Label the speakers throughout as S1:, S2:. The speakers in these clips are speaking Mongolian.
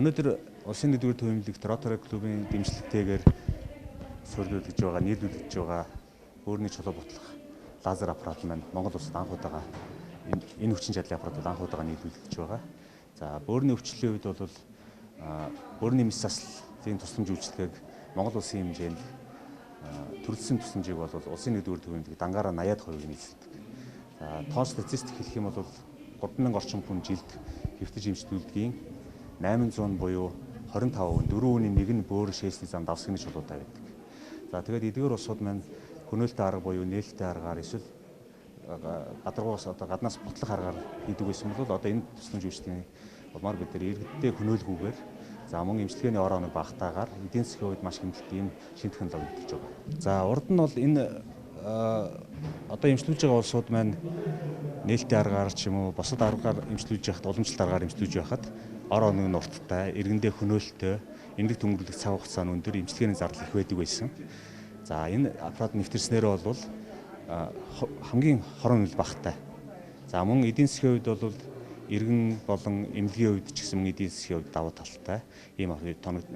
S1: Өнөөдөр Улсын нэгдүгээр төв эмнэлэгт Rotary клубын дэмжлэгтэйгээр суурилуулж байгаа, нийлүүлж байгаа бөөрийн чулуу бутлах лазер аппарат маань Монгол улсад анх удаага энэ хүчин чадлын аппаратууд анх удаага нийлүүлж байгаа. За, бөөрийн өвчлөлийн үед бол бөөрийн мэс заслын тусламж үйлчилгээг Монгол улсын хэмжээнд төрөлсөн тусламжийг бол Улсын нэгдүгээр төв эмнэлэг дангаараа 80% нийцэлдэг. За, тоон статистик хэлэх юм бол 3000 орчим хүн жилд хэвтэж эмчлүүлдгийн 800 буюу 25%, 4% нь бөөр шээсний зам давсганы чулуутай байдаг. За, тэгээд эдгээр улсууд маань хөнөөлтэй арга буюу нээлттэй аргаар эсвэл гадаргуус одоо гаднаас бутлах аргаар хийдэг байсан бол одоо энэ тусламж үйлчилгээний улмаар бид нар иргэдтэй хөнөөлгүйгээр, за, мөн эмчилгээний ор хоног багтаагаар эдийн засгийн хувьд маш хэмнэлттэй ийм шинэ технологи нэгтгэж байгаа. За, урд нь бол энэ одоо эмчлүүлж байгаа улсууд маань нээлттэй аргаар ч юм уу бусад аргаар эмчлүүлж байхад, уламжлалт аргаар эмчлүүлж байхад ор хоног нь урттай, иргэндээ хөнөөлттэй, эмнэлэг төнгөрлөх цаг хугацаа нь өндөр, эмчилгээний зардал их байдаг байсан. За, энэ аппарат нэвтэрснээр бол хамгийн хорон үл багтай. За, мөн эдийн засгийн хувьд бол иргэн болон эмнэлгийн хувьд ч гэсэн мөн эдийн засгийн хувьд давуу талтай ийм тоног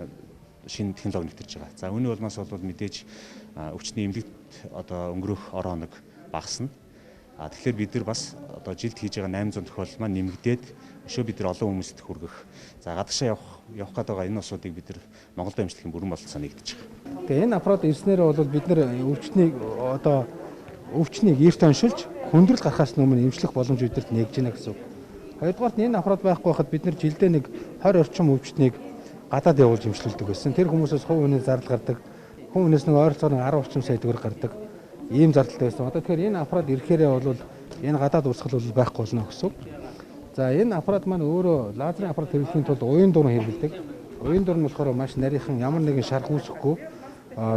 S1: шинэ технологи нэвтэрч байгаа. За, үүний улмаас бол мэдээж өвчний эмнэлэгт одоо өнгөрөх ор хоног багасна. А тэгэхээр бид нар бас одоо жилд хийж байгаа 800 тохиолдол маань нэмэгдээд өшөө бид нар олон хүмүүст хүргэх. За, гадагшаа явах гээд байгаа энэ улсуудыг бид нар Монголд эмчлэхийн бүрэн бололцоо нэгдэж байгаа.
S2: Тэгээ энэ аппарат ирснээр бол бид нар өвчнийг одоо өвчнийг эрт оншилж хүндрэл гарахаас өмнө эмчлэх боломж бидэрт нэгж байна гэсэн үг. Хоёрдугаарт энэ аппарат байхгүй байхад бид нар жилдээ нэг 20 орчим өвчтнийг гадаад явуулж эмчлүүлдэг байсан. Тэр хүмүүсээс хувь хүний зардал гардаг. Хүн хүнээс нэг ойролцоогоор 10 орчим сая төгрөг гардаг. Ийм зардалтай байсан. Одоо тэгэхээр энэ аппарат ирэхээрээ бол энэ гадаад урсгал бол байхгүй болно гэсэн үг. За, энэ аппарат маань өөрөө лазерын аппарат хэрэглэхийн тулд уян дуран хэрэглэдэг. Уян дуран болохоор маш нарийнхан, ямар нэгэн шарх үүсэхгүй,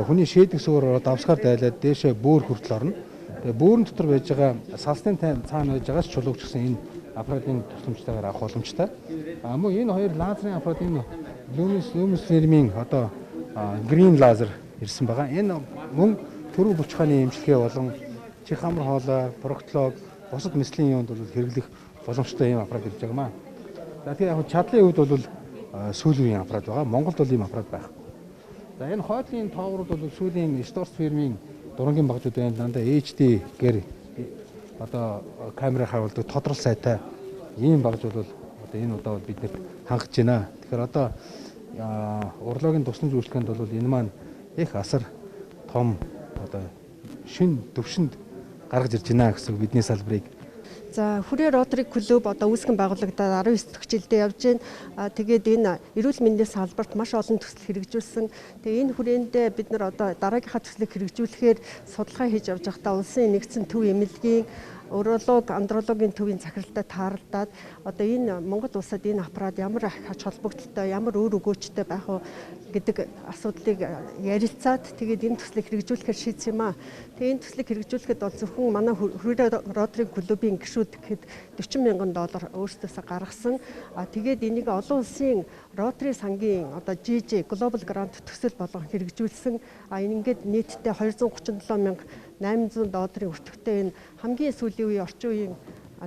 S2: хүний шийдэх сүгээр давсгаар дайлаад дээшээ бөөр хүртэл орно. Тэгээ бөөрн дотор байж байгаа салсны цаана байж байгаас чулууг ч гэсэн энэ аппаратын тусламжтайгаар авах боломжтой. А мөн энэ хоёр лазерын аппарат энэ Lumus фирмийн одоо green laser ирсэн байгаа. Энэ мөн төрөв булчирхааны эмчилгээ болон чих хамар хоолой, проктолог, бусад мэслийн юунд бол хэрэглэх боломжтой ийм аппарат ирж байгаа маа. За, тэгэхээр яг чадлын хувьд бол сүүлийн үеийн аппарат байгаа. Монголд бол ийм аппарат байхгүй. За, энэ хойдлын тоогрууд бол сүүлийн Storz фирмийн дурангийн багжууд байна. Дандаа HD гэр одоо камера харуулдаг тодрол сайтай ийм багж бол одоо энэ удаа бол бид нарт хангаж байна. Тэгэхээр одоо урлагийн тусламж үйлчлэгэнд бол энэ маань их асар том одоо шин төвшөнд гаргаж ирж байна гэсэн бидний салбарыг.
S3: За, Хүрээ Rotary клуб одоо үүсгэн байгуулагдаад 19 дахь жилдээ явж байна. Тэгээд энэ эрүүл мэндийн салбарт маш олон төсөл хэрэгжүүлсэн. Тэгээд энэ хүрээндээ бид нар одоо дараагийнхаа төслийг хэрэгжүүлэхээр судалгаа хийж явж байхдаа улсын нэгдсэн төв эмнэлгийн уролог, андрологийн төвийн захиралтай тааралдаад одоо энэ Монгол улсад энэ аппарат ямар ач холбогдолтой, ямар үр өгөөчтэй байх вэ гэдэг асуудлыг ярилцаад тэгээд энэ төслийг хэрэгжүүлэхээр шийдсэн юм аа. Тэгээд энэ төслийг хэрэгжүүлэхэд бол зөвхөн манай Хүрээ Rotary клубын гишүүд гэхэд $40,000 өөрсдөөсөө гаргасан. А тэгээд энийг олон улсын Rotary сангийн одоо GG Global Grant төсөл болгон хэрэгжүүлсэн. А энэ ингээд нийтдээ $237,800 өртөгтэй энэ хамгийн сүүлийн үеийн орчин үеийн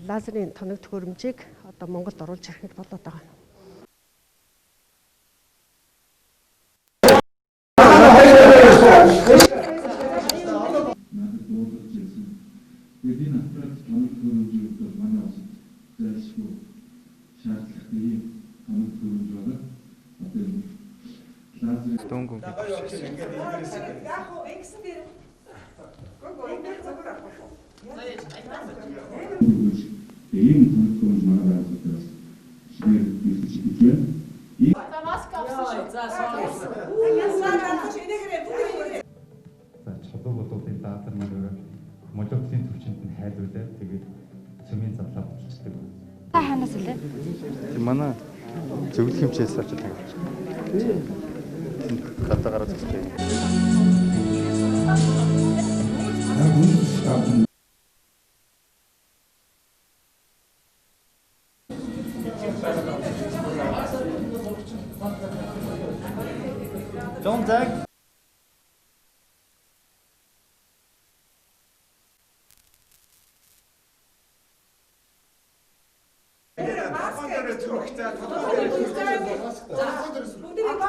S3: лазерын тоног төхөөрөмжийг одоо Монголд оруулж ирэхээр болоод байгаа.
S4: Тэгээд энэ аппарат тоног төхөөрөмжийг бол манай улсад зайлшгүй шаардлагатай ийм тоног төхөөрөмж байгаа. Одоо энэ лазер
S5: дөнгөн гэж бичсэн.
S4: Ийм тоног төхөөрөмж манай байгууллагаас шинээр нэгтгэж ирж байна.
S6: За, маск авсан шүү. За,
S5: За, чулуу болуудын даатар маань молекулын төвчөнд нь хайлуулаад тэгээд цөмийн задлаа баталчихдаг.
S6: Та хаанаас илээ?
S5: Тийм, манай зөвлөх хэмжээс авч байгаа. Гадаа гараад зогсож.
S7: Don't tag. Бүгдийг